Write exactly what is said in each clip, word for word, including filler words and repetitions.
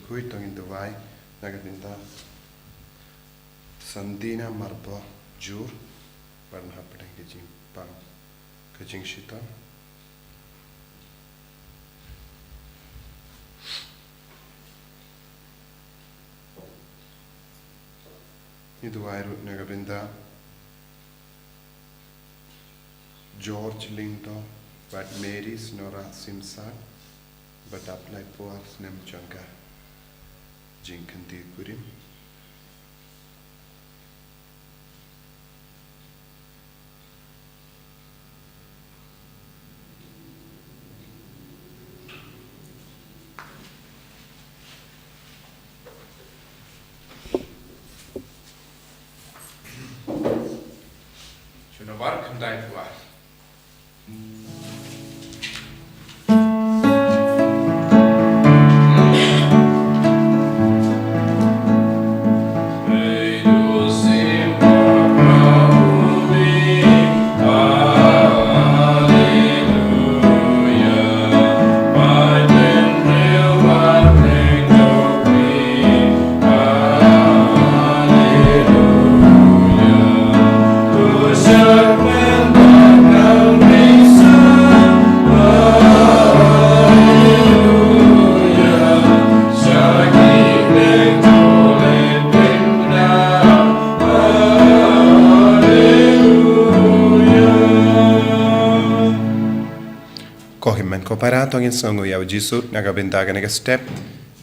Khuid to ngin duwai na ka bynta Sandina Marbajur, ban hapdeng ka jingpang ka jingshitom. Ngi duwai ruh na ka bynta George Lyngdoh bad Mary Snora Simsat, ba dap laiphew snem jong ka jingkynti kurim. Shu nabar khyndai phew ar. Ko hynmen ko para, to ngin sngewnguh ïa u Jisu na ka bynta kane ka step.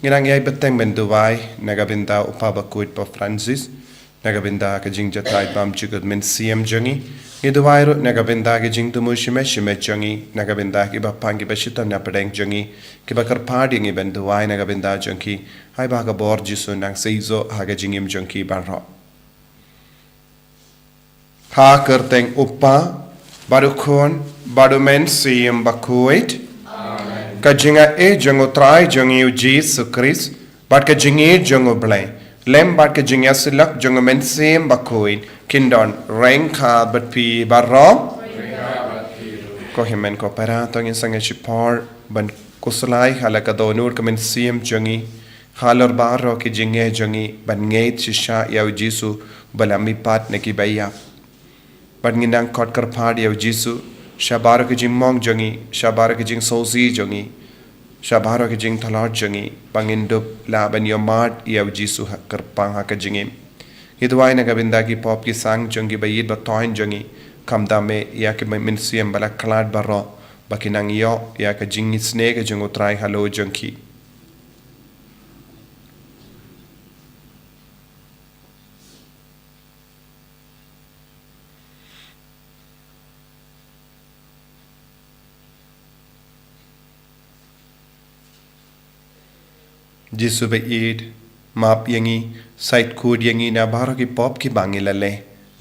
Ngin nang ïai bteng ban duwai na ka bynta u Papa Bakhuid Pope Francis, na ka bynta ka jingjahthait bymjukut mynsiem jong ngi. Ngi duwai ruh na ka bynta ka jingthmu shimet shimet jong ngi, na ka bynta kiba pang kiba shitom na pdeng jong ngi, kiba kyrpad ïa ngi ban duwai na ka bynta jong ki, haba ka bor Jisu nang sei shuh ha ka jingim jong ki baroh. Ha ka kyrteng u Kpa, bad u Khun, bad u Mynsiem Bakhuid. Amen. Ka jingaiei jong u Trai jong ngi u Jisu Khrist, bad ka jingïeit jong u Blei, lem bad ka jingïasyllok jong u Mynsiem Bakhuid, kin don ryngkat bad phi baroh. Ko hynmen ko para, to ngin sangeh shipor ban khuslai ha la ka dohnud ka mynsiem jong ngi, halor baroh ki jingeh jong ngi, ban ngeit shisha ïa u Jisu ba la mihpat na kiba ïap. Bad ngin nang khot kyrpad ïa u Jisu sha baroh ki jingmong jong ngi, sha baroh ki jingsngewsih jong ngi, sha baroh ki jingtlot jong ngi, ba ngin dup lah ban ïohmad ïa u Jisu ha kyrpang ha ka jingim. Ngi duwai na ka bynta ki pop ki sang jong ki ba ïeit ba thoiñ jong ngi, khamtam eh ïa ki mynsiem ba la khlad baroh, ba kin nang ïoh ïa ka jingisynei ka jong u Trai halor jong ki. Jisu ba ïeit, map ïa ngi, shait khuid ïa ngi na baroh ki pop kiba ngi la leh.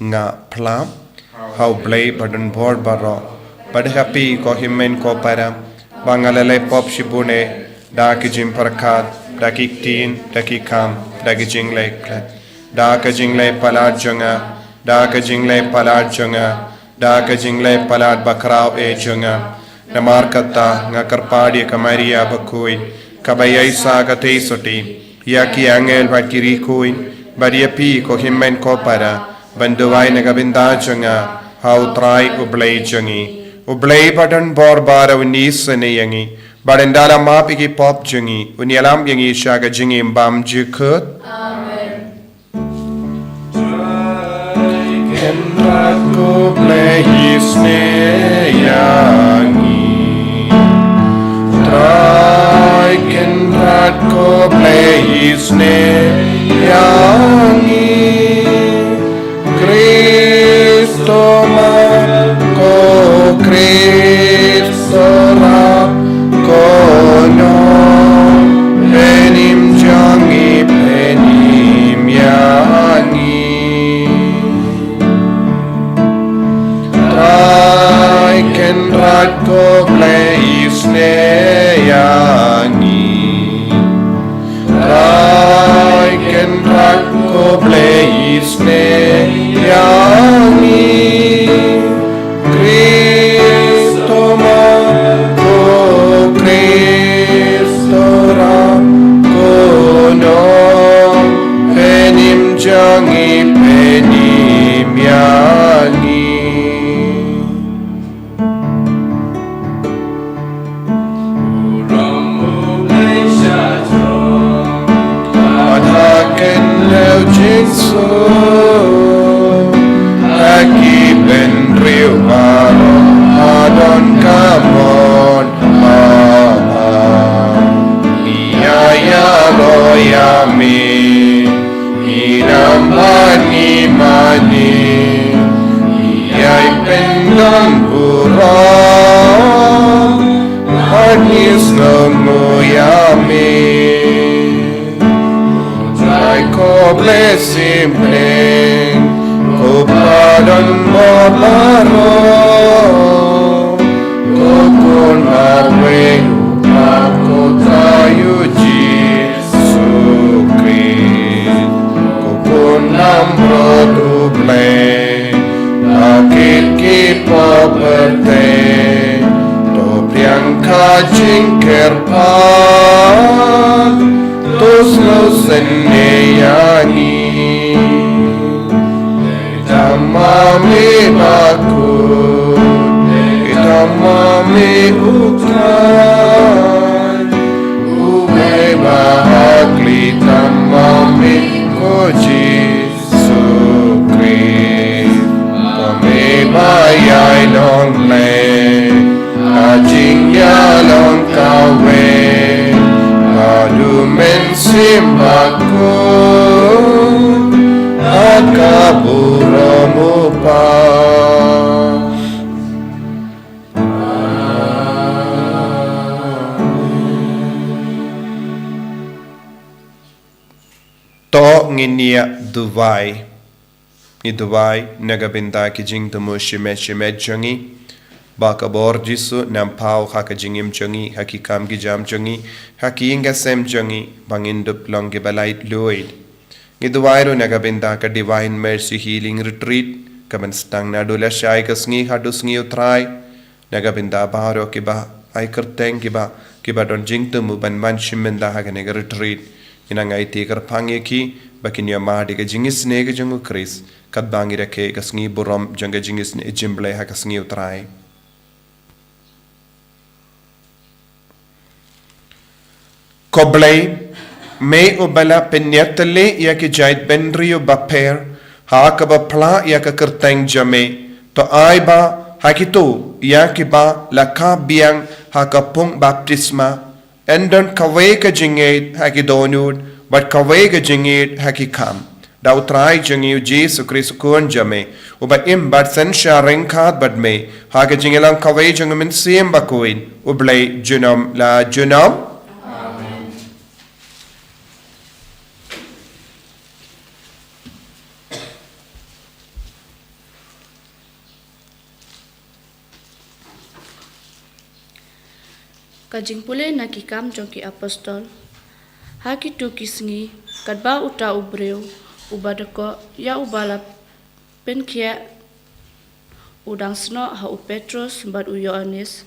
Nga phla ha u Blei badonbor baroh, bad ha phi ko hynmen ko para, ba nga la leh pop shibun eh, da ki jingpyrkhat, da ki ktien, da ki kam, da ki jingleh klet, da ka jingleh palat jong nga, da ka jingleh palat jong nga, da ka jingleh palat bakhraw eh jong nga. Namar kata nga kyrpad ïa ka Maria bakhuid, kaba ïaishah katei sotti, ïa ki angel bad ki riewkhuid, bad ïa phi ko hynmen ko para, ban duwai na ka bynta jong nga ha u Trai u Blei jong ngi. U Blei badonbor baroh un isynei ïa ngi, bad ynda la map ïa ki pop jong ngi, un ïalam ïa ngi sha ka jingim bymjukut. Amen. Trai Kynrad ko Blei isynei ïa ngi. Trai Kynrad ko Blei isynei ïa ngi. Khristo map, ko Khristo rap, ko ñion pynim jong ngi, pynim ïa ngi. Trai Kynrad ko Blei isynei ïa ngi. Trai Kynrad ko Blei isynei ïa ngi. Khristo map, ko Khristo rap, ko Simple, ko padon mo baro, ko kun marwe upa ko tayu Jisu Khrist, ko kun nam ro duble, akit ki po berte, to priang ka jingker pa, to slo sen ne yani. Tamame baku, tamame utai, ube bahakli tamame ko Jisu Khrist. Kame bayai long le, ajing ya long kawe, adu men simbako, akaburo mupa. To ngin ïa duwai. Ngi duwai na ka bynta ki jingthmu shimet shimet jong ngi. Ba ka bor Jisu nang paw ha ka jingim jong ngi, ha ki kam ki jam jong ngi, ha ki ïing ki sem jong ngi, ba ngin dup long kiba laitluid. Ngi duwai ruh na ka bynta ka Divine Mercy Healing Retreat, kaban sdang naduh lashai ka sngi haduh sngi U Trai. Na ka bynta baroh kiba ai kyrteng, kiba, kiba don jingthmu ban wan shim bynta ha kane ka retreat. Ngi nang aiti kyrpang ïa ki, ba kin ïoh mad ïa ka jingisynei ka jong U Khrist, katba ngi rakhe ka sngi burom jong ka jingisynei jingim Blei ha ka sngi U Trai. Ko Blei, me uba la pynïatylli ïa ki jaitbynriew bapher ha kaba phla ïa ka kyrteng jong me, to ai ba ha kito ïa kiba la khap biang ha ka pung baptisma, yn don kawei ka jingngeit ha ki dohnud bad kawei ka jingngeit ha ki kam. Da U Trai jong ngi U Jisu Khrist U Khun jong me, uba im bad synshar ryngkat bad me ha ka jingïalang kawei jong U Mynsiem Bakhuid, U Blei junom la junom. Amen. Ka jingpule na Ki Kam jong ki Apostol. Ha kito ki sngi, katba uta u briew uba dkoh ïa uba la pynkhiah u dang snoh ha u Petros bad u Ïoannis,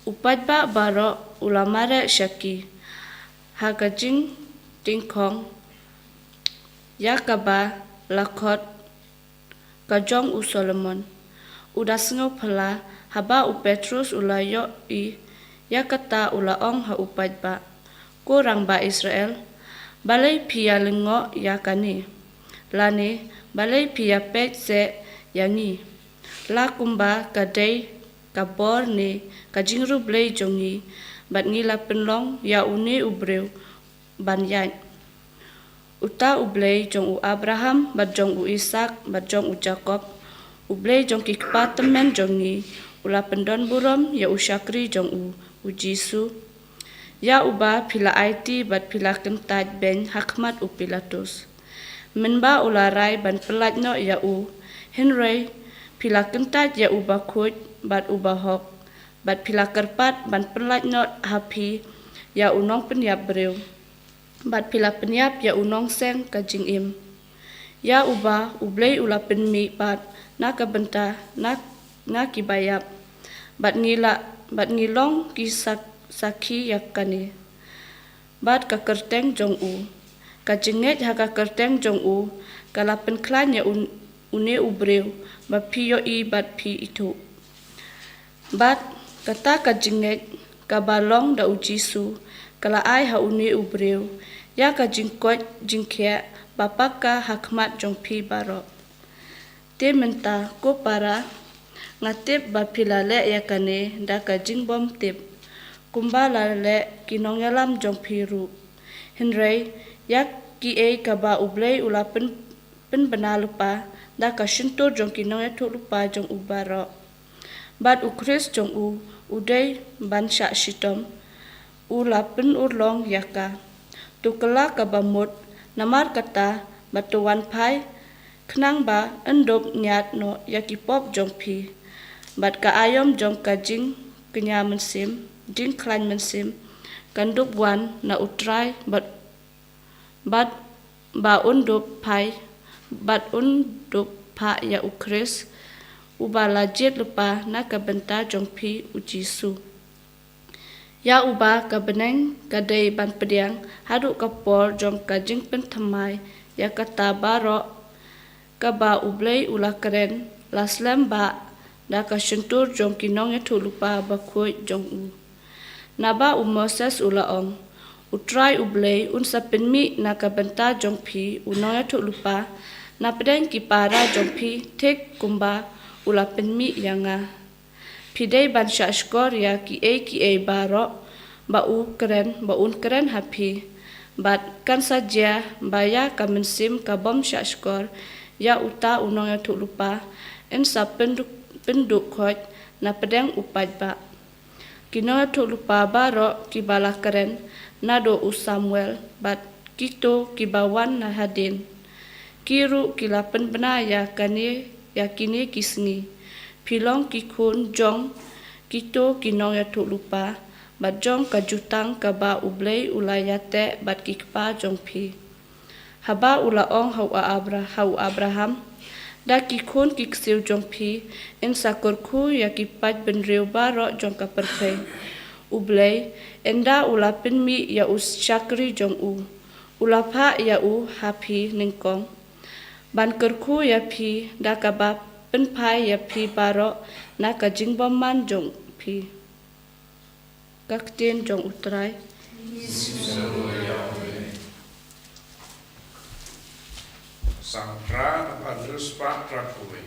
u paidbah baroh u la mareh sha ki ha ka jingtyngkhong ïa kaba la khot ka jong u Solomon. U da sngewphylla haba u Petros u la ïohi ïa kata, u la ong ha u paidbah, Ko rangbah Israel, balei phi ïa lyngngoh ïa kane? Lane balei phi ïa peit seh ïa ngi? La kumba ka dei ka bor ne ka jingriewblei jong ngi, bad ngi la pynlong ïa une u briew ban ïaid. Uta u Blei jong u Abraham, bad jong u Isaak, bad jong u Jakob, u Blei jong ki kpa tymmen jong ngi, u la pyndonburom ïa u shakri jong u, u Jisu. Ïa uba phi la aiti bad phi la kyntait beiñ ha khmat u Pilatus, mynba u la rai ban pyllait noh ïa u. Hynrei phi la kyntait ïa u bakhuid bad u bahok, bad phi la kyrpad ban pyllait noh ha phi ïa u nongpynïap briew, bad phi la pynïap ïa u nongseng ka jingim, ïa uba u Blei u la pynmih pat na ka bynta na, na kiba ïap. Bad ngi la, bad ngi long ki sak-, sakhi ïa kane. Bad ka kyrteng jong u, ka jingngeit ha ka kyrteng jong u, ka la pynkhlaiñ ïa un-, une u briew ba phi ïohi bad phi ithuh. Bad kata ka jingngeit kaba long da u Jisu, ka la ai ha une u briew ïa ka jingkoit jingkhiah ba paka ha khmat jong phi baroh. Te mynta, ko para, nga tip ba phi la leh ïa kane da ka jingbymtip, kumba la leh ki nongïalam jong phi ruh. Hynrei ïa kiei kaba u Blei u la pyn-, pynbna lypa da ka shyntur jong ki nongïathuhlypa jong u baroh. Bad u Khrist jong u, u dei ban shah shitom, u la pynurlong ïa ka. To kylla kaba mut, namar kata, bad to wan phai, khnang ba yn dup ñiad noh ïa ki pop jong phi. Bad ka aïom jong ka jingkñia mynsiem, jingkhlaiñ mynsiem, kan dup wan na U Trai bad, bad ba un dup phai, bad un dup phah ïa U Khrist, uba la jied lypa na ka bynta jong phi, U Jisu. Ïa uba ka bneng ka dei ban pdiang haduh ka por jong ka jingpynthymmai ïa kata baroh kaba U Blei u la kren la slem bha da ka shyntur jong ki nongïathuhlypa bakhuid jong u. Naba u Moses u la ong, U Trai U Blei un sa pynmih na ka bynta jong phi u nongïathuhlypa napdeng ki para jong phi, thik kumba u la pynmih ïa nga. Phi dei ban shahshkor ïa kiei kiei baroh ba u kren, ba un kren ha phi. Bad kan sa jia ba ïa ka mynsiem ka bym shahshkor ïa uta u nongïathuhlypa yn sa pynduh, pynduh khoit napdeng u paidbah. Ki nongïathuhlypa baroh kiba la kren naduh u Samuel bad kito kiba wan na hadien, ki ruh ki la pynbna ïa kane, ïa kine ki sngi. Phi long ki khun jong kito ki nongïathuhlypa bad jong ka jutang kaba U Blei u la ïateh bad ki kpa jong phi. Haba u la ong ha u Abra-, ha u Abraham, da ki khun ki ksiew jong phi yn sa kyrkhu ïa ki paidbynriew baroh jong ka pyrthei, U Blei ynda u la pynmih ïa u shakri jong u, u la phah ïa u ha phi nyngkong, ban kyrkhu ïa phi da kaba pynphai ïa phi baroh na ka jingbymman jong phi. Ka ktien jong U Trai. Sang Phra na Andrew Spah Trakui.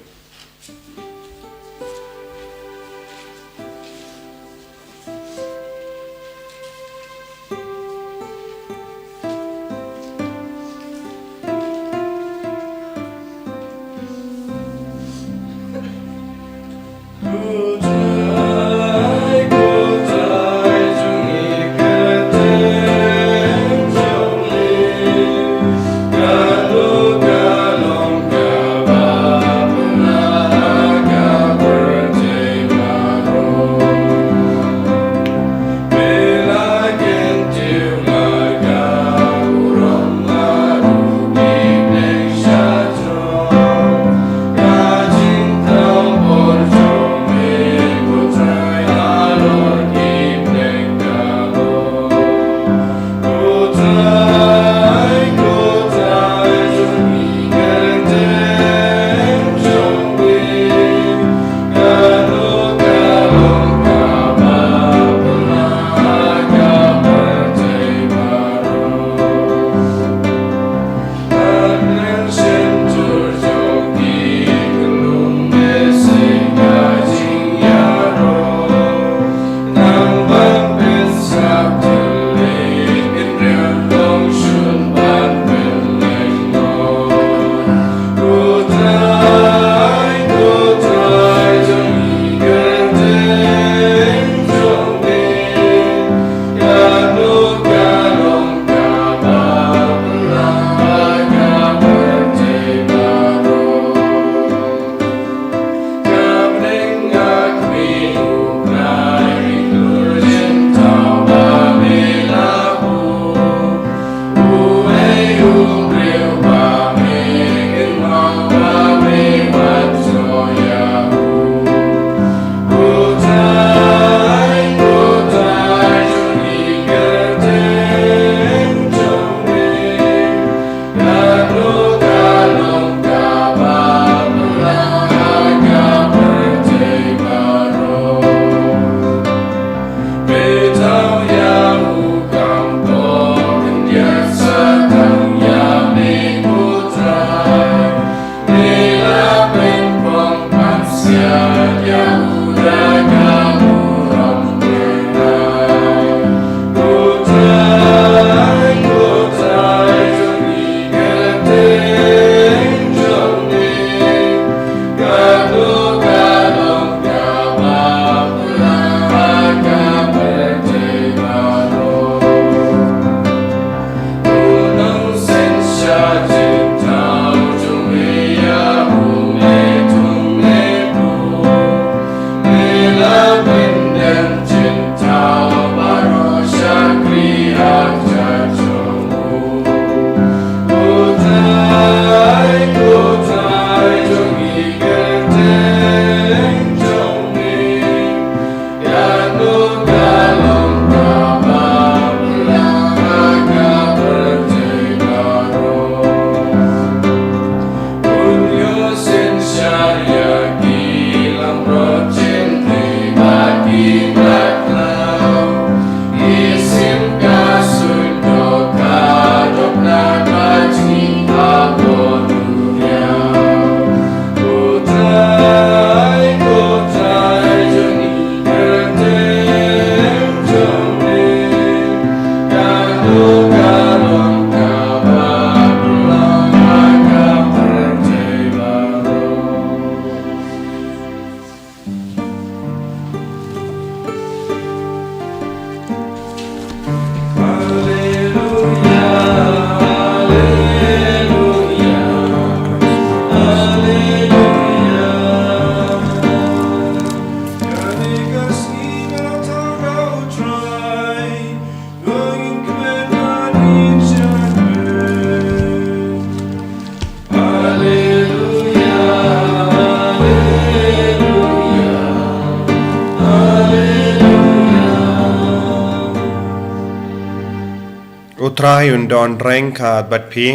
Trai un don ryngkat bad phi.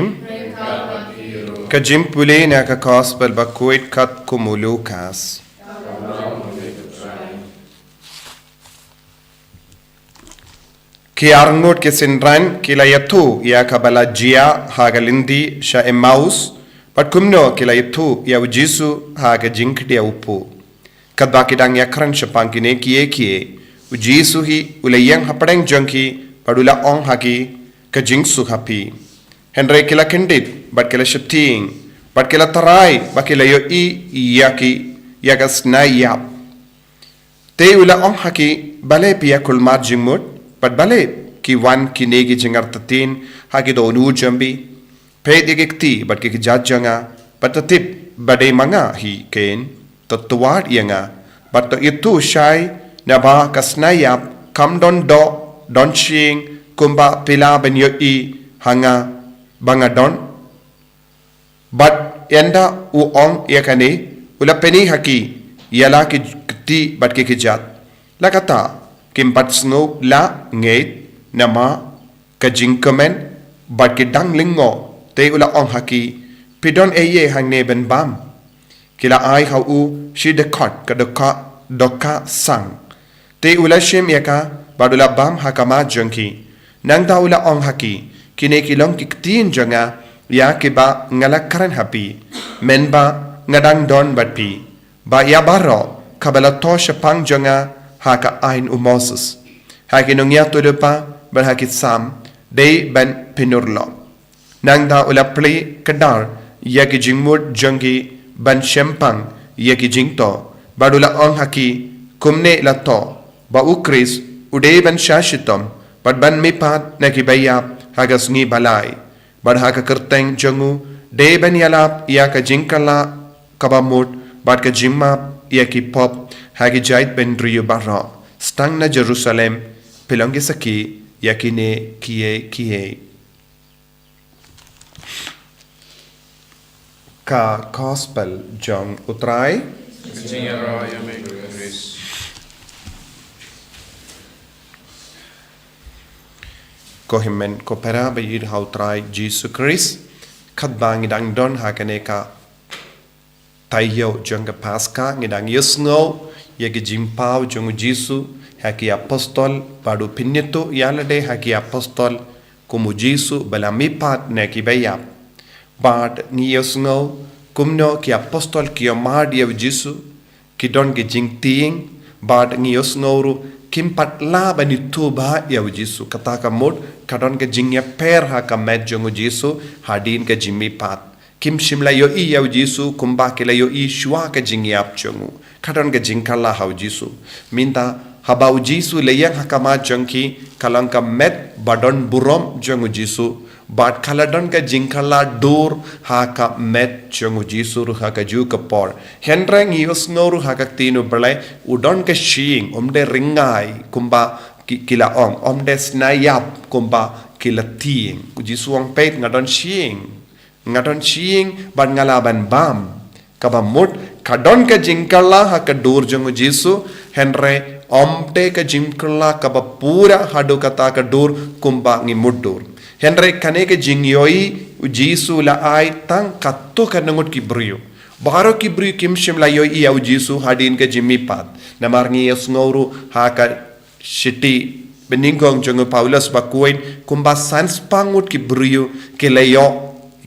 Ka jingpule na ka Gospel bakhuid katkum u Lukas. Ki arngut ki synran ki la ïathuh ïa kaba la jia ha ka lynti sha Emmaus, bad kumno ki la ïathuh ïa u Jisu ha ka jingkhyndiat u pud. Katba ki dang ïakren shaphang kine kiei kiei, u Jisu hi u la ïeng hapdeng jong ki bad u la ong ha ki, ka jingsuk ha phi. Hynrei ki la kyndit bad ki la sheptieng bad ki la tharai ba ki la ïohi ïa ki, ïa ka snai ïap. Te u la ong ha ki, balei phi ïa kulmar jingmut, bad balei ki wan kine ki jynjar tatin ha ki dohnud jong phi? Peit ïa ki kti bad ki kjat jong nga, bad to tip ba dei ma nga hi kein. To tuat ïa nga bad to ïathuh shai, naba ka snai ïap kam don doh, don shyieng kumba phi lah ban ïohi ha nga ba nga don. Bad ynda u ong ïa kane, u la pyni ha ki ïa la ki kti bad ki kjat. La kata kim pat sngew la ngeit namar ka jingkmen bad ki dang lyngngoh. Te u la ong ha ki, phi don ei ei hangne ban bam? Ki la ai ha u shi dkhot ka dohkha, dohkha sang. Te u la shim ïa ka bad u la bam ha khmat jong ki. Nangta u la ong ha ki, kine ki long ki ktien jong nga ïa kiba nga la kren ha phi mynba nga dang don bad phi, ba ïa baroh kaba la thoh shaphang jong nga ha ka aiñ u Moses, ha ki nongïathuhlypa bad ha ki Salm, dei ban pynurlong. Nangta u la plie kdar ïa ki jingmut jong ki ban shemphang ïa ki jingthoh, bad u la ong ha ki, kumne la thoh ba u Khrist u dei ban shah shitom bad ban mihpat na kiba ïap ha ka sngi ba lai, bad ha ka kyrteng jong u dei ban ïalap ïa ka jingkylla kaba mut bad ka jingmap ïa ki pop ha ki jaitbynriew baroh. Sdang na Jerusalem, phi long ki sakhi ïa kine kiei kiei. Ka Gospel jong u Trai. Ka jingïaroh ïa me ko Khrist. Ko hynmen ko para ba ïeit ha u Trai Jisu Khrist, katba ngi dang don ha kane ka taïew jong ka Paska, ngi dang ïohsngew ïa ki jingpaw jong u Jisu ha ki apostol, bad u pynïathuh ïalade ha ki apostol kum u Jisu ba la mihpat na kiba ïap. Bad ngi ïohsngew kumno ki apostol ki ïohmad ïa u Jisu, ki don ki jingtieng, bad ngi ïohsngew ruh kim pat lah ban ithuh bha ïa u Jisu. Kata ka mut ka don ka jingïapher ha ka met jong u Jisu hadien ka jingmihpat. Kim shym la ïohi ïa u Jisu kumba ki la ïohi shuwa ka jingïap jong u. Ka don ka jingkylla ha u Jisu. Mynta haba u Jisu u la ïeng ha khmat jong ki, ka long ka met ba don burom jong u Jisu, bad ka la don ka jingkylla dur ha ka met jong u Jisu ruh ha kajuh ka por. Hynrei ngi ïohsngew ruh ha ka ktien u Blei, u don ka shyieng, um dei ryngai kumba ki, ki la ong, um dei snai ïap kumba ki la tieng. U Jisu u ong, peit, nga don shyieng. Nga don shyieng bad nga lah ban bam. Kaba mut ka don ka jingkylla ha ka dur jong u Jisu, hynrei um dei ka jingkylla kaba pura haduh katta ka dur kumba ngi mutdur. Hynrei kane ka jingïohi u Jisu u la ai tang katto katne ngut ki briew. Baroh ki briew kim shym la ïohi ïa u Jisu hadien ka jingmihpat. Namar ngi ïohsngew ruh ha ka shithi banyngkong jong u Paulus ba khuid, kumba san spah ngut ki briew ki la ïoh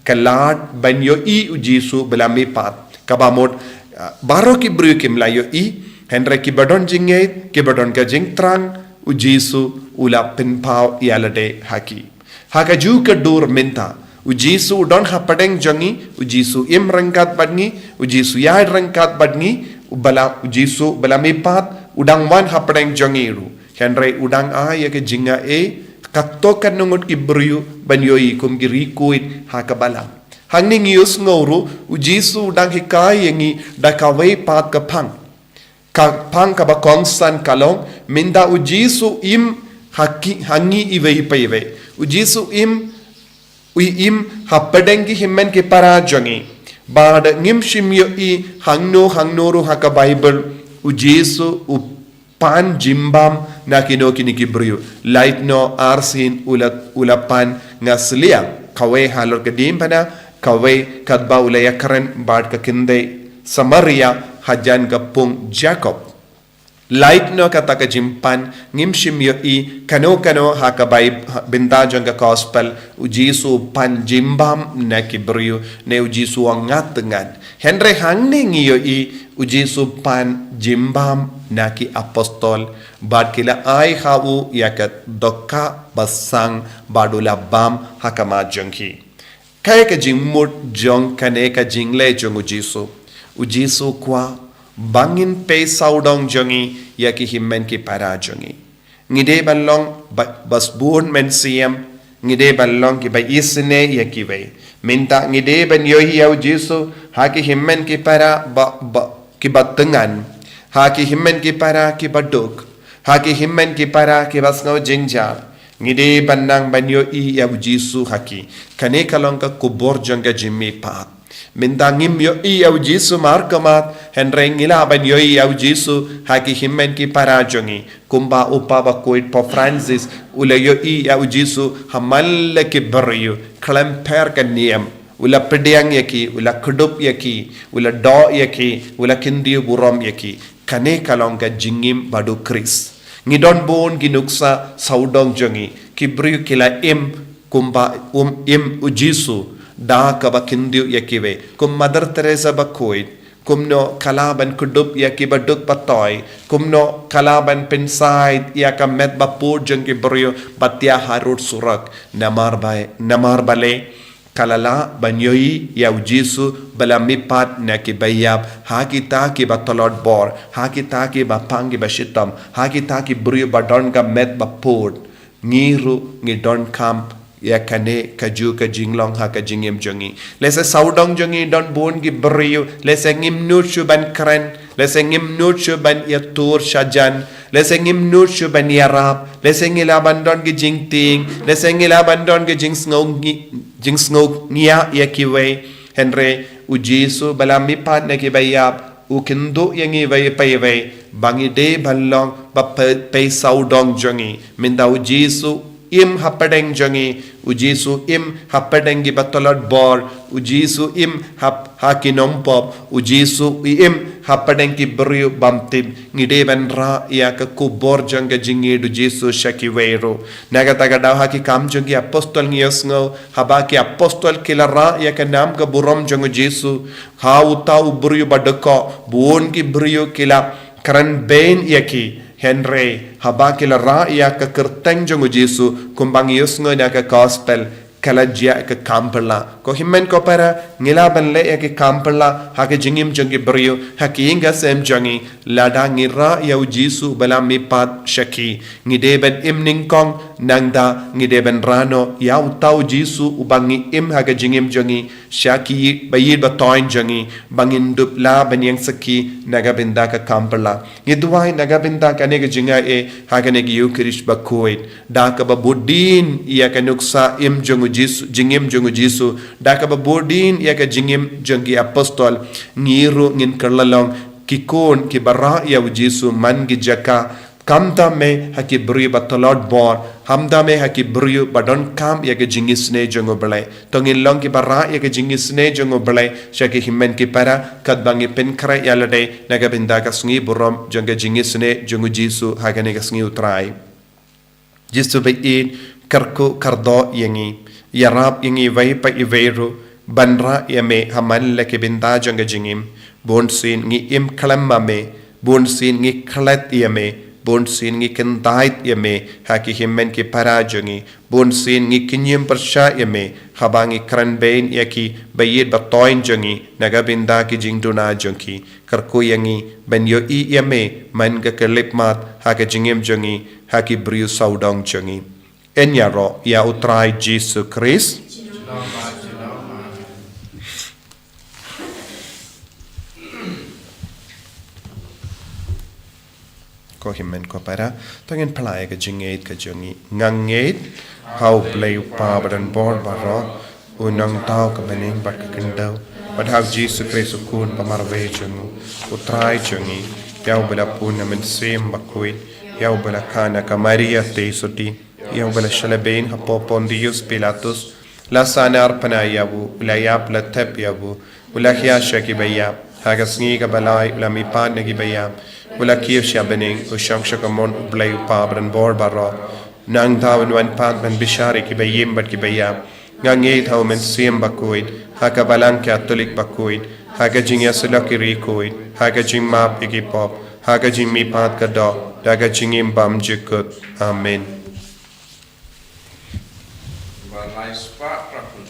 ka lad ban ïohi u Jisu ba la mihpat. Kaba mut, ah, baroh ki briew kim la ïohi, hynrei kiba don jingngeit, kiba don ka jingthrang, u Jisu u la pynpaw ïalade ha ki. Ha kajuh ka dur mynta, u Jisu u don hapdeng jong ngi, u Jisu u im ryngkat bad ngi, u Jisu u ïaid ryngkat bad ngi, u ba la, u Jisu ba la mihpat u dang wan hapdeng jong ngi ruh. Hynrei u dang ai ïa ka jingaiei katto katne ngut ki briew ban ïohi kum ki riewkhuid ha ka balang. Hangne ngi ïohsngew ruh u Jisu u dang hikai ïa ngi da kawei pat ka phang. Ka phang kaba kongsan ka long, mynta u Jisu u im ha ki, ha ngi iwei pa iwei. U Jisu u im, u im hapdeng ki hynmen ki para jong ngi. Bad ngim shym ïohi hangno hangno ruh ha ka Baibl u Jisu u pan jingbam na kino kine ki briew. Laitno arsien u la, u la pan nga sliang, kawei halor ka diengphna, kawei katba u la ïakren bad ka khyndai Samaria hajan ka pung Jakob. Laitno kata ka jingpan, ngim shym ïohi kano kano ha ka bai, bynta jong ka gospel, u Jisu u pan jingbam na ki briew, ne u Jisu u ngat tyngan. Hynrei hangne ngi ïohi u Jisu u pan jingbam na ki apostol, bad ki la ai ha u ïa ka dohkha basang bad u la bam ha khmat jong ki. Kaei ka jingmut jong kane ka jingleh jong u Jisu? U Jisu u kwah ba ngin pei sawdong jong ngi ïa ki hynmen ki para jong ngi. Ngi dei ban long ba, ba sbun mynsiem, ngi dei ban long kiba isynei ïa kiwei. Mynta ngi dei ban ïohi ïa u Jisu ha ki hynmen ki para ba, ba, kiba tyngan, ha ki hynmen ki para kiba duk, ha ki hynmen ki para kiba sngew jynjar. Ngi dei ban nang ban ïohi ïa u Jisu ha ki. Kane ka long ka khubor jong ka jingmihpat. Mynta ngim ïohi ïa u Jisu markhmat, hynrei ngi lah ban ïohi ïa u Jisu ha ki hynmen ki para jong ngi. Kumba u Papa bakhuid Pope Francis u la ïohi ïa u Jisu ha man la ki briew, khlem pher ka niam. U la pdiang ïa ki, u la kdup ïa ki, u la doh ïa ki, u la kyntiew burom ïa ki. Kane ka long ka jingim ba duk Khrist. Ngi don bun ki nuksa sawdong jong ngi, ki briew ki la im kumba u im u Jisu, da kaba kyntiew ïa kiwei. Kum Mother Teresa bakhuid, kumno ka lah ban kdup ïa kiba duk ba toi, kumno ka lah ban pynsaid ïa ka met ba pud jong ki briew ba thiah harud surok. Namar ba, namar balei? Ka la lah ban ïohi ïa u Jisu ba la mihpat na kiba ïap, ha kita kiba tlot bor, ha kita kiba pang kiba shitom, ha kita ki briew ba don ka met ba pud. Ngi ruh ngi donkam ïa kane kajuh ka jinglong ha ka jingim jong ngi. Lehse sawdong jong ngi don bun ki briew, lehse ngim nud shuh ban kren, lehse ngim nud shuh ban ïatur shajan, lehse ngim nud shuh ban ïarap, lehse ngi lah ban don ki jingtieng, lehse ngi lah ban don ki jingsngew ngi-, jingsngew ngiah ïa kiwei. Hynrei u Jisu ba la mihpat na kiba ïap, u kynduh ïa ngi iwei pa iwei ba ngi dei ban long ba pei, pei sawdong jong ngi. Mynta u Jisu im hapdeng jong ngi, u Jisu im hapdeng kiba tlot bor, u Jisu im hap, ha ki nongpop, u Jisu u im hapdeng ki briew bym tip. Ngi dei ban rah ïa ka khubor jong ka jingïeit u Jisu sha kiwei ruh. Na kata ka daw ha Ki Kam jong ki Apostol ngi ïohsngew, haba ki apostol ki la rah ïa ka nam ka burom jong u Jisu ha uta u briew ba dkoh, bun ki briew ki la kren bein ïa ki. Hynrei haba ki la rah ïa ka kyrteng jong u Jisu, kumba ngi ïohsngew na ka gospel, ka la jia ka kam pyrshah. Ko hynmen ko para, ngi lah ban leh ïa ka kam pyrshah ha ka jingim jong ki briew, ha ki ïing ki sem jong ngi, lada ngi rah ïa u Jisu ba la mihpat sha ki. Ngi dei ban im nyngkong, nangta ngi dei ban rah noh ïa uta u Jisu uba ngi im ha ka jingim jong ngi, sha ki ba ïeit ba thoiñ jong ngi, ba ngin dup lah ban ïeng sakhi na ka bynta ka kam pyrshah. Ngi duwai na ka bynta kane ka jingaiei ha kane ka Eukharist bakhuid, da kaba bud dien ïa ka nuksa im jong u Jisu, jingim jong u Jisu, da kaba bud dien ïa ka jingim jong ki apostol, ngi ruh ngin kylla long ki khun kiba rah ïa u Jisu man ki jaka. Khamtam eh ha ki briew ba tlot bor, khamtam eh ha ki briew ba donkam ïa ka jingisynei jong u Blei. To ngin long kiba rah ïa ka jingisynei jong u Blei sha ki hynmen ki para, katba ngi pynkhreh ïa lade na ka bynta ka sngi burom jong ka jingisynei jong u Jisu ha kane ka sngi u Trai. Jisu ba ïeit, kyrkhu kyrdoh ïa ngi, ïarap ïa ngi iwei pa iwei ruh ban rah ïa me ha man la ki bynta jong ka jingim. Bunsien ngi im khlem ma me, bunsien ngi klet ïa me, bunsien ngi kyntait ïa me ha ki hynmen ki para jong ngi, bunsien ngi kñiem pyrshah ïa me haba ngi kren bein ïa ki ba ïeit ba thoiñ jong ngi na ka bynta ki jingduna jong ki. Kyrkhu ïa ngi ban ïohi ïa me man ka khyllipmat ha ka jingim jong ngi, ha ki briew sawdong jong ngi. Yn ïaroh ïa u Trai Jisu Khrist. Ko hynmen ko para, to ngin phla ïa ka jingngeit ka jong ngi. Nga ngeit ha u Blei u Kpa badonbor baroh, u nongthaw ka bneng bad ka khyndew, bad ha u Jisu Khrist u Khun ba marwei jong u, u Trai jong ngi, ïa uba la bun na Mynsiem Bakhuid, ïa uba la kha na ka Maria te suti, ïa uba la shah lehbeiñ hapoh Pontius Pilatus, la sahnarphna ïa u, u la ïap, la thep ïa u, u la hiar sha kiba ïap, ha ka sngi kaba lai u la mihpat na kiba ïap, u la kiew sha bneng, u shong sha kamon U Blei U Kpa badonbor baroh. Nangta un wan pat ban bishar ïa kiba im bad kiba ïap. Nga ngeit ha U Mynsiem Bakhuid, ha ka Balang Katholik bakhuid, ha ka jingïasyllok ïa ki riewkhuid, ha ka jingmap ïa ki pop, ha ka jingmihpat ka doh, da ka jingim bymjukut. Amen. Ba lai spah pra phew.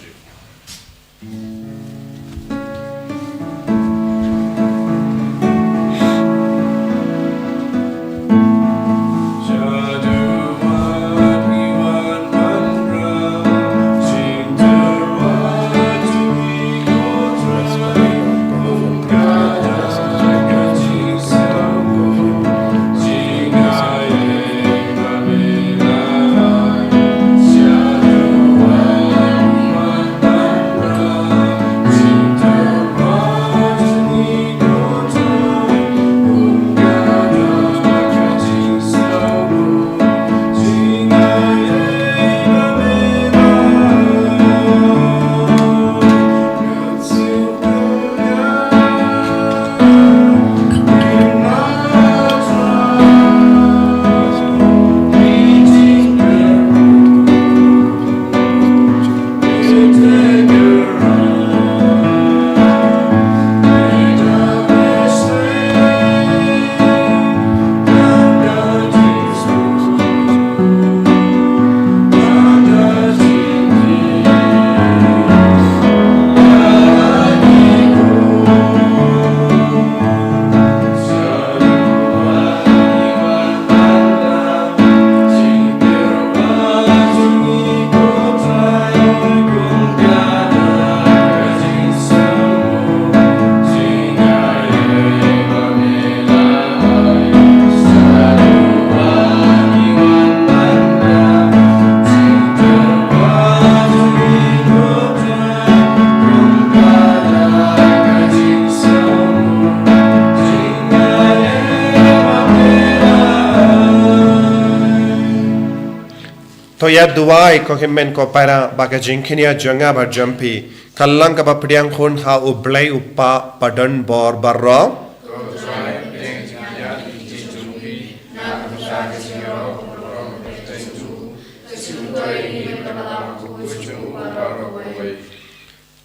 To ïa duwai ko hynmen ko para ba ka jingkñia jong nga bad jong phi kan long kaba pdiang hun ha U Blei U Kpa badonbor baroh.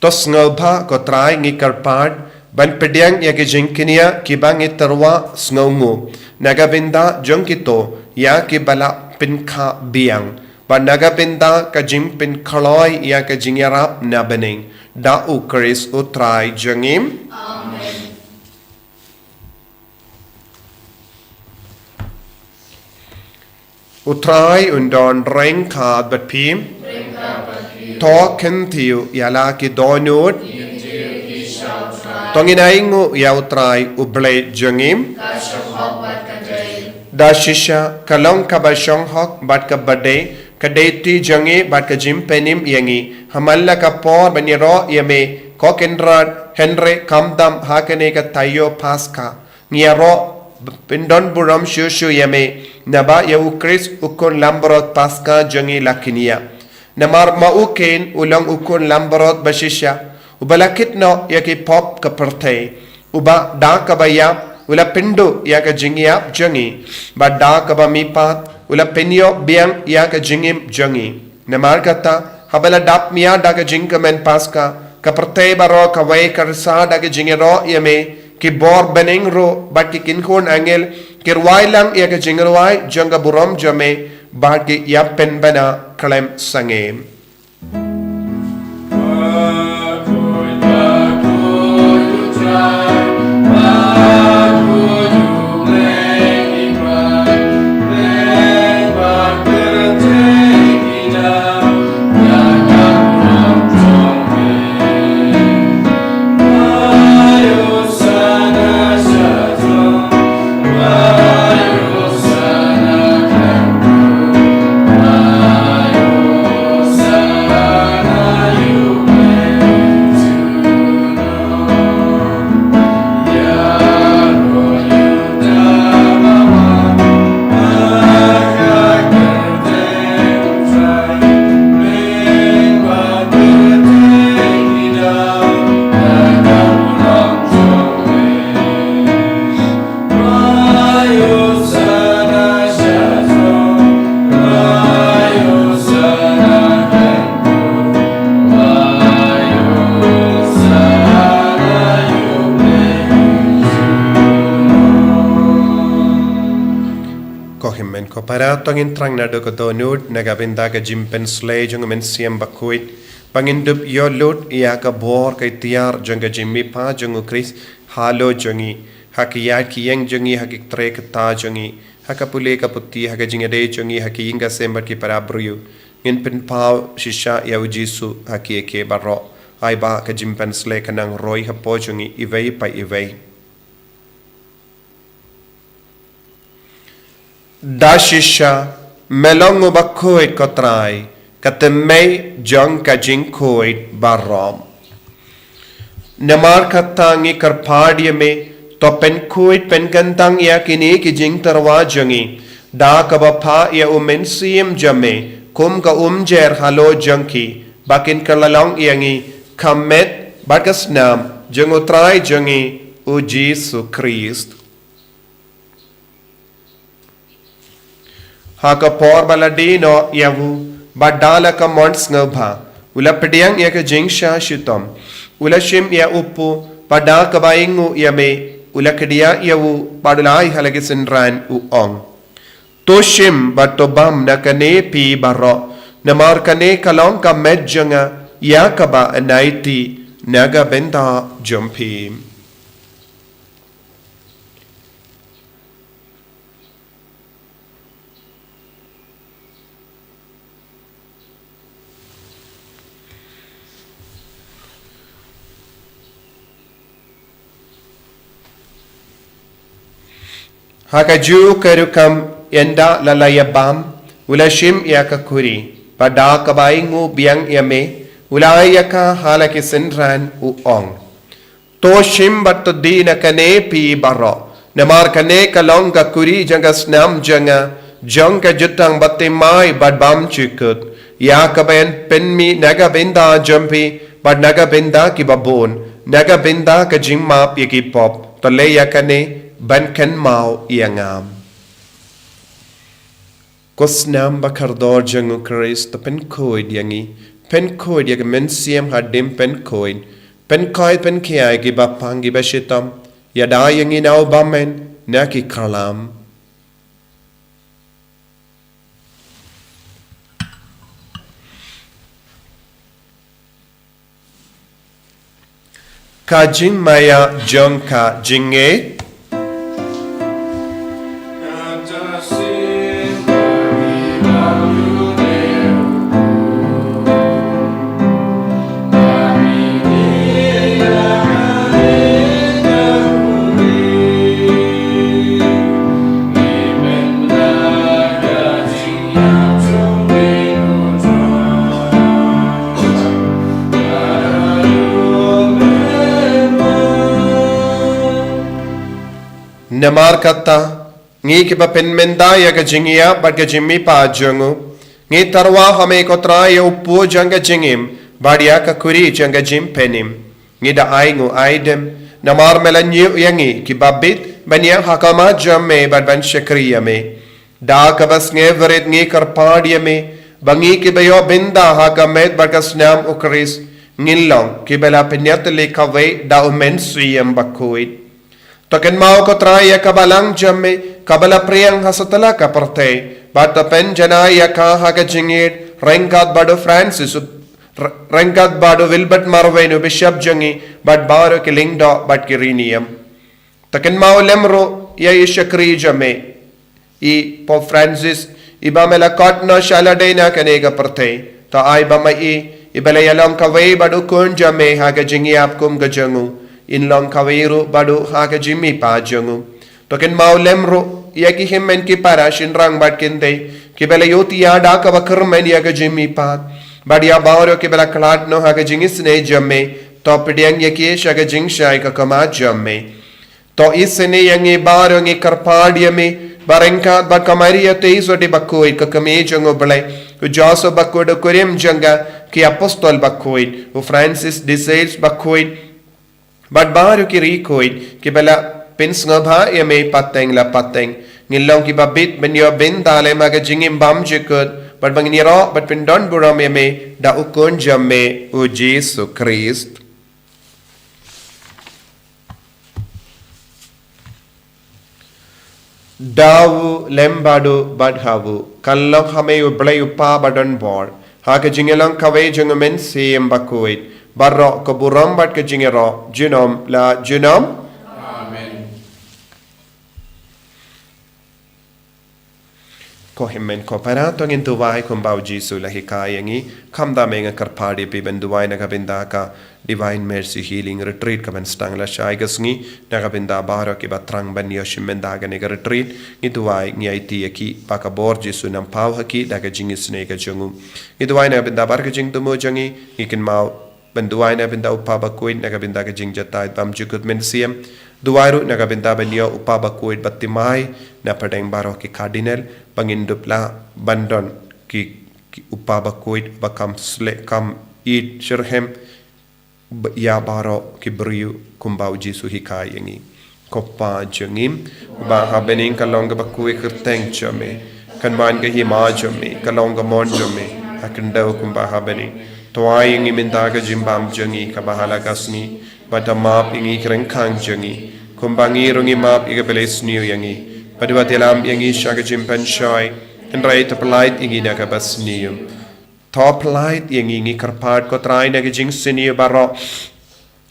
To sngewbha ko Trai, ngi kyrpad ban pdiang ïa ki jingkñia kiba ngi tyrwa sngewnguh na ka bynta jong kito ïa kiba la pynkha biang, bad na ka bynta ka jingpynkloi ïa ka jingïarap na bneng, da U Khrist U Trai jong ngi. Amen. U Trai un don ryngkat bad phi. To kyntiew ïa la ki dohnud. To ngin ainguh ïa U Trai U Blei jong ngi. Da shisha ka long kaba shong hok bad kaba dei, ka dei ti jong ngi bad ka jingpynim ïa ngi ha man la ka por ban ïaroh ïa me, ko Kynrad, hynrei khamtam ha kane ka taïew Paskha. Ngi ïaroh pyndonburom shuh shuh ïa me, naba ïa U Khrist U Khun Langbrot Paskha jong ngi la kñia. Namar ma u Kane u long U Khun Langbrot bashisha, uba la kit noh ïa ki pop ka pyrthei, uba da kaba ïap u la pynduh ïa ka jingïap jong ngi, bad da kaba mihpat u la pynïoh biang ïa ka jingim jong ngi. Namar kata, haba la dap mia da ka jingkmen Paskha, ka pyrthei baroh kawei ka rsa da ka jingïaroh ïa me, ki bor bneng ruh bad ki kynhun angel ki rwai lang ïa ka jingrwai jong ka burom jong me, bad ki ïa pynbna khlem sangeh. Para to ngin thrang naduh ka dohnud na ka bynta ka jingpynsleh jong u Mynsiem Bakhuid, ba ngin dup ïoh lut ïa ka bor ka iktiar jong ka jingmihpat jong u Khrist halor jong ngi, ha ki ïaid ki ïeng jong ngi, ha ki trei ki kta jong ngi, ha ka pule ka puthi, ha ka jingïadei jong ngi ha ki ïing ka sem bad ki para briew. Ngin pynpaw shisha ïa u Jisu ha ki ïa ki baroh. Ai ba ka jingpynsleh kan nang roi hapoh jong ngi iwei pa iwei. Da shisha, me long u bakhuid, ko Trai, ka tymmen jong ka jingkhuid baroh. Namar kata ngi kyrpad ïa me, to pynkhuid pynkyntang ïa kine ki jingtyrwa jong ngi da kaba phah ïa u Mynsiem jong me kum ka umjer halor jong ki, ba kin kylla long ïa ngi ka met bad ka snam jong u Trai jong ngi u Jisu Khrist. Ha ka por ba la die noh ïa u, bad da la ka mon sngewbha, u la pdiang ïa ka jingshah shitom, u la shim ïa u pu, bad da kaba ainguh ïa me, u la kdiah ïa u, bad u la ai ha la ki synran, u ong: To shim bad to bam na kane phi baroh, namar kane ka long ka met jong nga ïa kaba yn aiti na ka bynta jong phi. Ha kajuh ka rukom, ynda la la ïa bam, u la shim ïa ka khuri, bad da kaba ainguh biang ïa me, u la ai ïa ka ha la ki synran, u ong: To shim bad to die na kane phi baroh, namar kane ka long ka khuri jong ka snam jong nga, jong ka jutang bathymmai bad bymjukut, ïa kaba yn pynmih na ka bynta jong phi, bad na ka bynta kiba bun, na ka bynta ka jingmap ïa ki pop. To leh ïa kane ban kynmaw ïa nga. Ko snam ba kordor jong u Khrist, to pynkhuid ïa ngi, pynkhuid ïa ki mynsiem hadien pynkhuid, pynkhuid pynkhia ïa kiba pang kiba shitom, ïada ïa ngi na u bymman na ki khlam. Ka jingmaïa jong ka jingngeit. Namar kata, ngi kiba pynmynta ïa ka jingïap bad ka jingmihpat jong u, ngi tyrwa ha me ko Trai ïa u pud jong ka jingim, bad ïa ka khuri jong ka jingpynim. Ngi da ainguh aidem, namar me la ñiew ïa ngi kiba bit ban ïaid ha khmat jong me bad ban shakri ïa me. Da kaba sngewrit ngi kyrpad ïa me, ba ngi kiba ïoh bynta ha ka met bad ka snam u Khrist, ngin long kiba la pynïatylli kawei da u Mynsiem Bakhuid. To kynmaw ko Trai ïa ka balang jong me, kaba la phriang ha satlak ka pyrthei, bad to pynjanai ïa ka ha ka jingïeit, ryngkat bad u Francis, r-, ryngkat bad u Wilbert Marwein u Bishop jong ngi, bad baroh ki lyngdoh bad ki riewniam. To kynmaw lem ruh ïa i shakri jong me, i Pope Francis, iba me la khot noh sha lade na kane ka pyrthei. To ai ba ma i, iba la ïalong kawei bad u Khun jong me ha ka jingïap kum ka jong u, in long kawei ruh bad u ha ka jingmihpat jong u. To kynmaw lem ruh ïa ki hynmen ki para shynrang bad kynthei, kiba la ïohthiah da kaba kyrmen ïa ka jingmihpat, bad ïa baroh kiba la khlad noh ha ka jingisynei jong me. To pdiang ïa ki sha ka jingshai ka khmat jong me. To isynei ïa ngi baroh, ngi kyrpad ïa me, ba ryngkat bad ka Maria Theisotti Bakhuid, ka Kmie jong u Blei, u Joseph Bakhuid, u kurim jong ka, ki Apostol Bakhuid, u Francis de Sales Bakhuid, bad baroh ki riewkhuid kiba la pynsngewbha ïa me pateng la pateng, ngin long kiba bit ban ïoh bynta lem ha ka jingim bymjukut, bad ba ngin ïaroh bad pyndonburom ïa me da u Khun jong me, u Jisu Khrist. Da u lem bad u bad ha u, kan long ha me u Blei u Pa ba don bor, ha ka jingïalong kawei jong u Mynsiem Bakhuid, baroh ka burom bad ka jingïaroh, junom la junom. Amen. Ko hynmen ko para, to ngin duwai kumba u Jisu u la hikai ïa ngi. Khamtam nga kyrpad ïa phi ban duwai na ka bynta ka Divine Mercy Healing Retreat kaban sdang lashai ka sngi, na ka bynta baroh kiba thrang ban ïoh shimet da kane ka retreat. Ngi duwai, ngi aiti ïa ki ba ka bor Jisu un ym paw ha ki da ka jingisynei ka jong u. Ngi duwai na ka bynta baroh ka jingthmu jong ngi, ngi kynmaw ban duwai na ka bynta u Pa Bakhuid, na ka bynta ka jingjahthait bymjukut mynsiem. Duwai ruh na ka bynta ban ïoh u Pa Bakhuid ba thymmai na pdeng baroh ki Cardinal, ba ngin dup lah ban don ki, ki u Pa Bakhuid ba kham sleh kham ïeit shitrhem, ba, ïa baroh ki briew kumba u Jisu u hikai ïa ngi. Ko Pa jong ngi uba ha bneng, ka long kaba khuid ka kyrteng jong me. Kan wan ka hima jong me, ka long ka mon jong me ha khyndew kumba ha bneng. To ai ïa ngi mynta ka jingbam jong ngi kaba ha la ka sngi, bad to map ïa ngi ki ryngkang jong ngi, kumba ngi ruh ngi map ïa kiba la sniew ïa ngi. Bad wat ïalam ïa ngi sha ka jingpynshoi, hynrei to pyllait ïa ngi na kaba sniew. To pyllait ïa ngi, ngi kyrpad ko Trai, na ka jingsniew baroh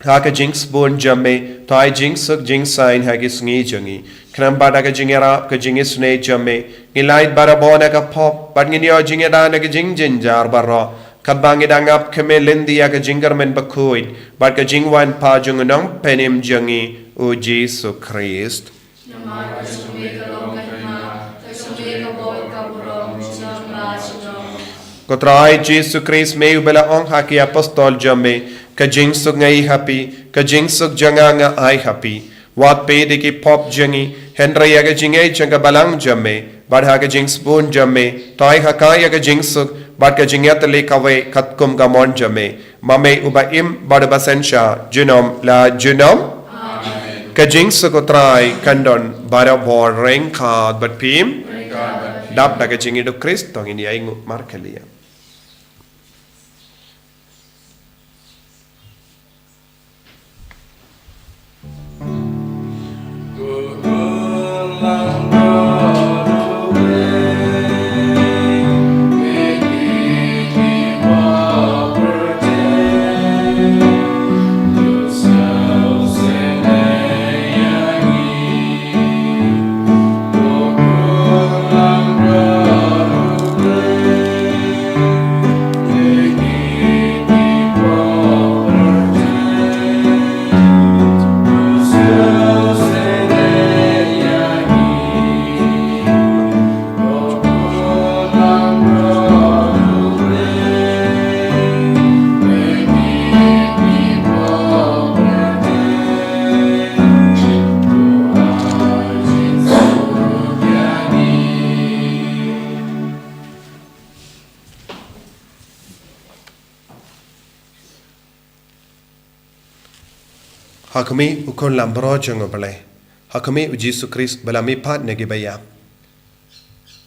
ha ka jingsbun jong me. To ai jingsuk jingsaiñ ha ki sngi jong ngi, khnang ba da ka jingïarap ka jingisynei jong me, ngin lait barabor na ka pop, bad ngin ïoh jingïada na ka jingjynjar baroh, katba ngi dang ap khmih lynti ïa ka jingkyrmen bakhuid bad ka jingwan pat jong u Nongpynim jong ngi, u Jisu Khrist. Namar ka jong me ka long ka hima, ka jong me ka bor, ka burom, junom la junom. Ko Trai Jisu Khrist, me uba la ong ha ki apostol jong me, ka jingsuk nga ai ha phi, ka jingsuk jong nga nga ai ha phi. Wat peit ïa ki pop jong ngi, hynrei ïa ka jingngeit jong ka Balang jong me, bad ha ka jingsbun jong me, to ai ha ka ïa ka jingsuk bad ka jingïatylli kawei katkum ka mon jong me. Ma me uba im bad uba synshar junom la junom. Amen. Ka jingsuk u Trai kan don barabor ryngkat bad phi. Dap da ka jingïeit u Khrist, to ngin ïa ainguh markylliang. Ha khmih u Khun Langbrot jong U Blei. Ha khmih u Jisu Khrist ba la mihpat na kiba ïap.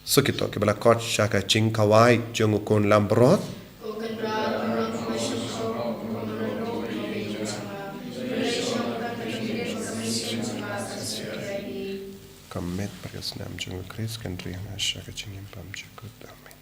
Suk ïa kito kiba la khot sha ka jingkhawai jong u Khun Langbrot. Ka met bad ka snam jong u Khrist kan ri ha nga sha ka jingim bymjukut. Amen.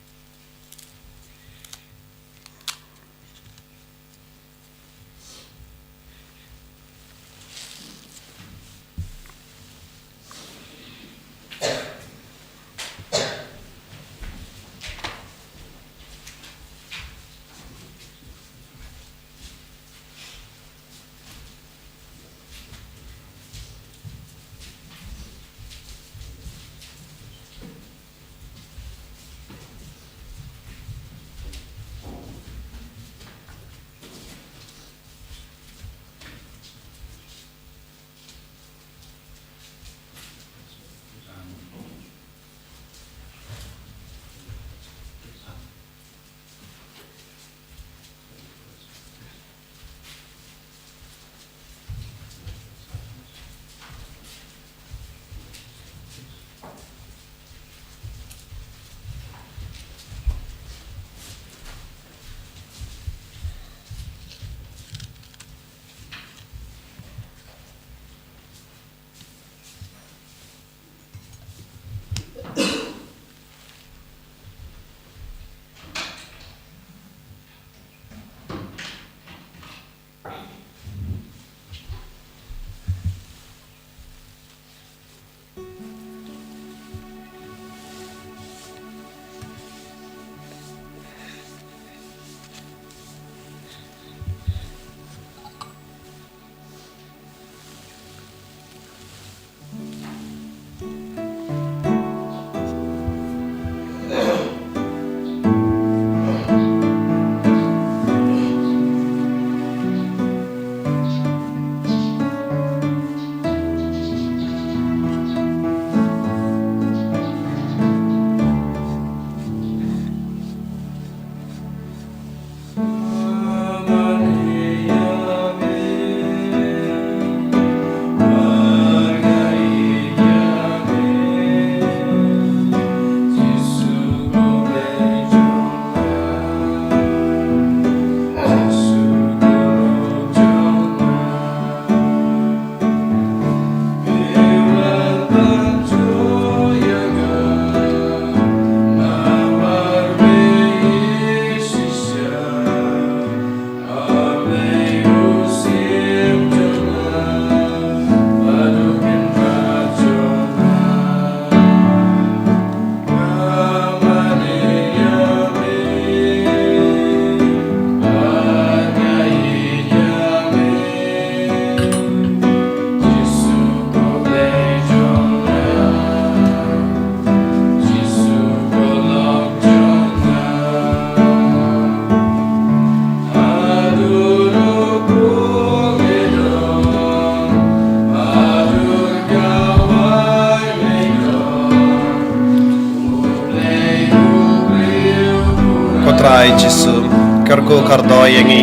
Bai Jisu, kyrkhu kyrdoh ïa ngi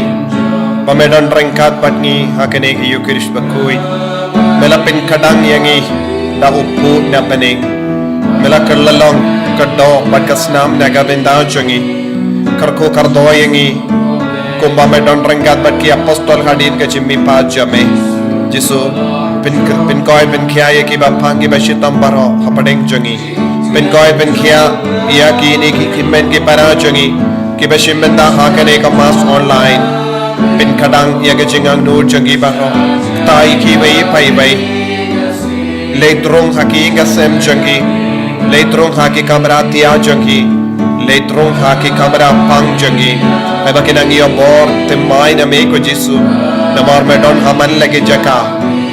ba me don ryngkat bad ngi ha kane ka Ïukharist bakhuid. Me la pynkhiah ïa ngi da u pud na bneng. Me la kylla long ka doh bad ka snam na ka bynta jong ngi. Kyrkhu kyrdoh ïa ngi kumba me don ryngkat bad ki apostol hadien ka jingmihpat jong me. Jisu, pyn, pynkhiah pynkhiah ïa kiba phang kiba shitom baroh hapdeng jong ngi. Pynkhiah pynkhiah ïa kine ki hynmen ki para jong ngi kiba shim bynta ha kane ka mass online. Pynkhiah ïa ka jingangnud jong ngi baroh. Ktai ki iwei pa iwei. Leit rung ha ki ïing ka sem jong ki. Leit rung ha ki kamra thiah jong ki. Leit rung ha ki kamra phang jong ki. Haba ki nang ïoh bor thymmai na me ko Jisu. Namar me don ha man la ki jaka.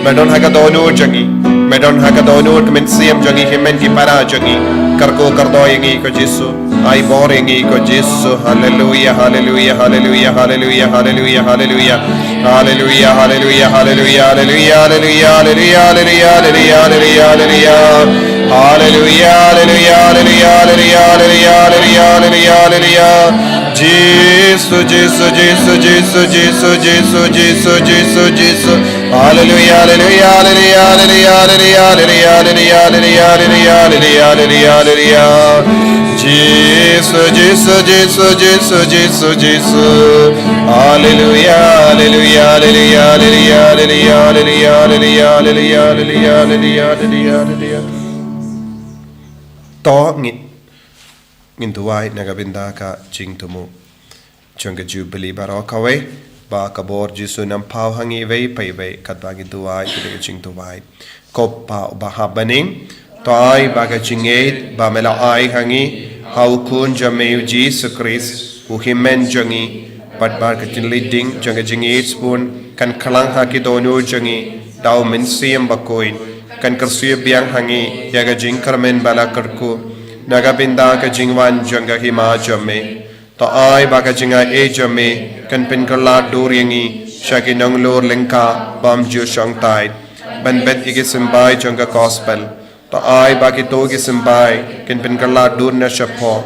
Me don ha ka dohnud jong ngi. Me don ha ka dohnud ka mynsiem jong ngi, ki hynmen ki para jong ngi. Kyrkhu kyrdoh ïa ngi ko Jisu. Ai bor ïa ngi ko Jisu. Haleluya, haleluya, haleluya, haleluya, haleluya, haleluya. Haleluya, haleluya, haleluya, haleluya, haleluya, haleluya, haleluya, haleluya, haleluya, haleluya. Haleluya, haleluya, haleluya, haleluya, haleluya, haleluya, haleluya. Jisu, Jisu, Jisu, Jisu, Jisu, Jisu, Jisu, Jisu. Haleluya, haleluya, haleluya, haleluya, haleluya, haleluya, haleluya, haleluya, haleluya, haleluya, haleluya. Jisu, Jisu, Jisu, Jisu, Jisu, Jisu. Haleluya, haleluya, haleluya, haleluya, haleluya, haleluya, haleluya, haleluya, haleluya, haleluya, haleluya, haleluya. To ngin, ngin duwai na ka bynta ka jingthmu jong ka Jubili baroh kawei, ba ka bor Jisu nang pynpaw ha ngi iwei pa iwei, katba ngin duwai kane ka jingduwai. Ko Pa uba ha bneng, to ai ba ka jingngeit ba me la ai ha ngi ha u Khun jong me u Jisu Khrist, u hynmen jong ngi, bad ba ka jingleading jong ka jingngeit sbun kan kylla ha ki dohnud jong ngi da u Mynsiem Bakhuid, kan kyrsiew biang ha ngi ïa ka jingkyrmen ba la kyrkhu na ka bynta ka jingwan jong ka hima jong me. To ai ba ka jingaiei jong me kan pynkylla dur ïa ngi sha ki nonglor lyngkha bym ju shongthait ban bet ïa ki symbai jong ka gospel. To ai ba kito ki symbai kan pynkylla dur na shapoh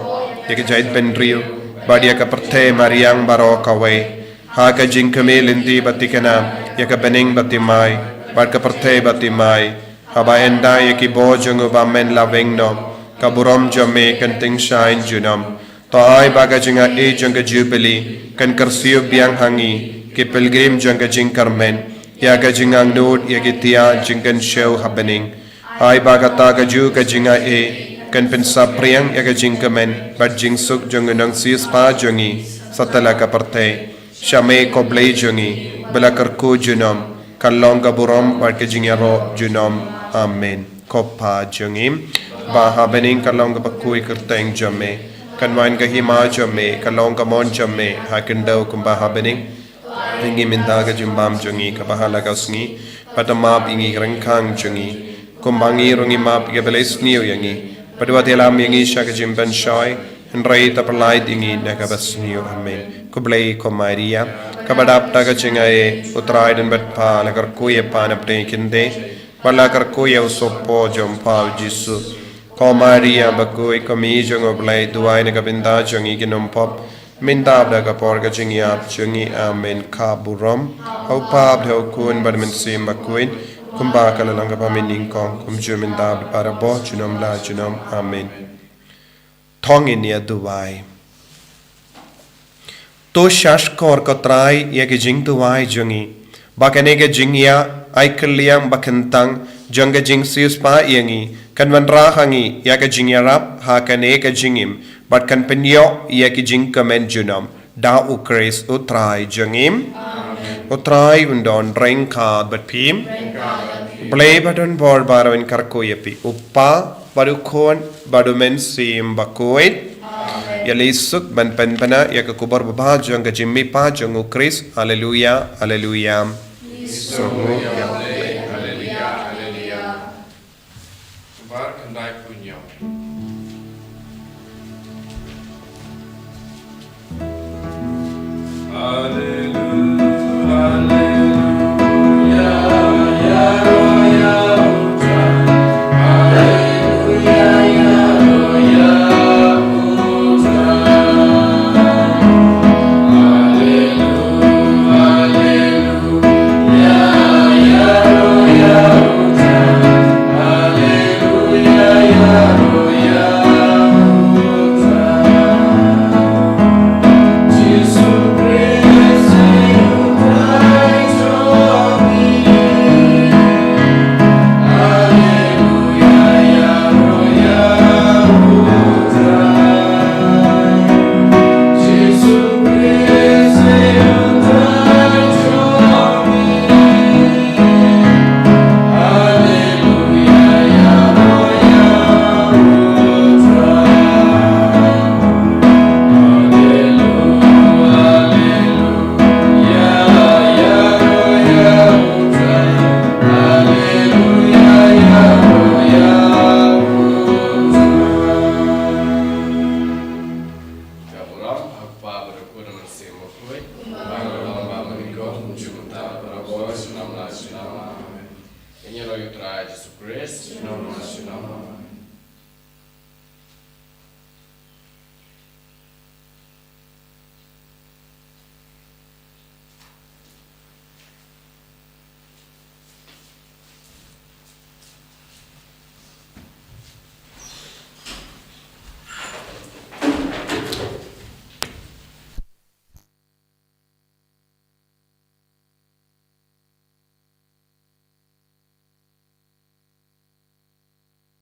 ïa ka jaitbynriew bad ïa ka pyrthei mariang baroh kawei, ha ka jingkmen lynti bad thikna ïa ka bneng bad thymmai bad ka pyrthei bad thymmai, haba ynda ïa ki bor jong u Bamon la weng noh, ka burom jong me kan tyngshaiñ junom. To ai ba ka jingaiei jong ka Jubili kan kyrsiew biang ha ngi ki pilgrim jong ka jingkyrmen ïa ka jingangnud ïa ki thiah jingkynshew ha bneng. Ai ba kata kajuh ka jingaiei kan pynsaphriang ïa ka jingkmen bad jingsuk jong u nongsiewspah jong ngi satlak ka pyrthei. Sha me ko Blei jong ngi ba la kyrkhu junom, kan long ka burom bad ka jingïaroh junom. Amen. Ko Pa jong ngi ba ha bneng, kan long kaba khuid ka kyrteng jong me, kan wan ka hima jong me, kan long ka mon jong me ha khyndew kumba ha bneng. Ai ngi mynta ka jingbam jong ngi kaba ha la ka sngi, bad to map ïa ngi ki ryngkang jong ngi, kumba ngi ruh ngi map ïa kiba la isniew ïa ngi, bad wat ïalam ïa ngi sha ka jingpynshoi, hynrei to pyllait ïa ngi na kaba sniew. Amen. Khublei ko Maria, kaba dap da ka jingaiei, U Trai u don bad pha, la kyrkhu ïa pha na pdeng ki khyndai, bad la kyrkhu ïa u sohpor jong pha u Jisu. Ko Maria bakhuid, ko Mei jong u Blei, duwai na ka bynta jong ngi ki nongpop, mynta bad ha ka por ka jingïap jong ngi. Amen. Ka burom ha U Kpa bad ha U Khun bad ha U Mynsiem Bakhuid, kumba ka la long kaba mynnyngkong, kumjuh mynta bad barabor, junom la junom. Amen. To ngin ïa duwai. To shahshkor ko Trai ïa ki jingduwai jong ngi, ba kane ka jingïaid kylliang ba kyntang jong ka jingsiewspah ïa ngi kan wanrah ha ngi ïa ka jingïarap ha kane ka jingim, bad kan pynïoh ïa ki jingkmen junom. Da U Khrist U Trai jong ngi. U Trai un don ryngkat bad phi. Blei ba don bor baroh un kyrkhu ïa phi, U Kpa bad U Khun bad U Mynsiem Bakhuid. Ïa lei suk ban pynbna ïa ka khubor babha jong ka jingmihpat jong U Khrist. Haleluya, haleluya.